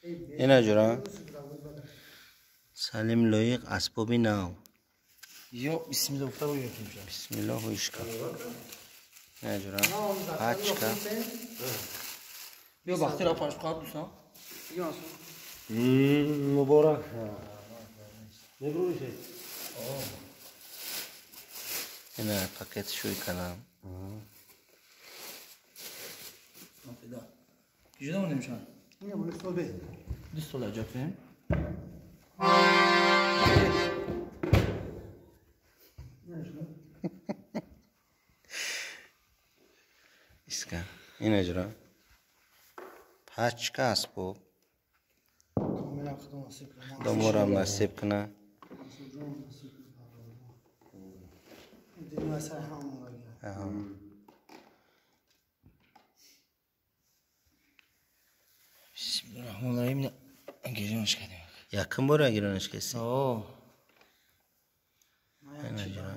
Ина ҷура. Салим лоиқ асбоби нав. Ё бисмилла гуфта бо. Бисмиллоҳу ишка. Ина ҷура. Пачка. Биё бахтира паш қаб дӯстон. Муборак. Мебрӯшед. Ина пакет шӯй кардам. Киҷода монемшан? Ина боли собе. 2 сол аҷаб фем. Иска. Ина ҷура. Пачка асбоб. Комилан худо насиб кунад. Худо морам насиб кунад. Дунё сар ҳам омадагӣ. Бисмиллоҳир Раҳмонир Раҳим. Гирёнш кардем. Якум бора гирёнш кардӣ? О. Ина ҷура.